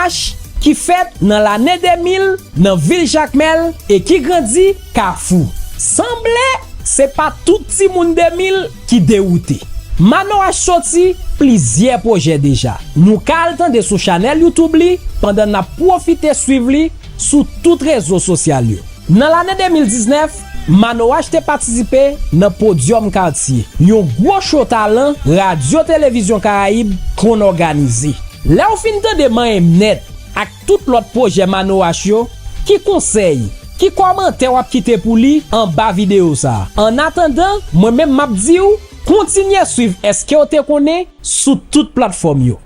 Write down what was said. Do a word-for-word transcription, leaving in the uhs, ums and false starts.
Manoach ki fèt nan lane de mil nan vil Jakmèl e ki grandi Kafou. Sanble se pa tout timoun de mil ki dewoute. Manoach soti plizyè pwojè deja. Nou ka al tande sou chanèl YouTube li pandan n ap pwofite swiv li sou tout rezo sosyal yo. Nan lane de mil diznèf, Manoach te patisipe nan Podyòm Katye, yon gwo cho talan Radyo Televizyon Karayib konn òganize. Lè w fin tande manyen m nèt ak tout lòt pwojè Manoach yo, ki konsèy, ki kòmantè w ap kite pou li anba videyo sa a? Annatandan, mwen menm m ap di w, kontinye swiv Èske w te konnen sou tout platfòm yo.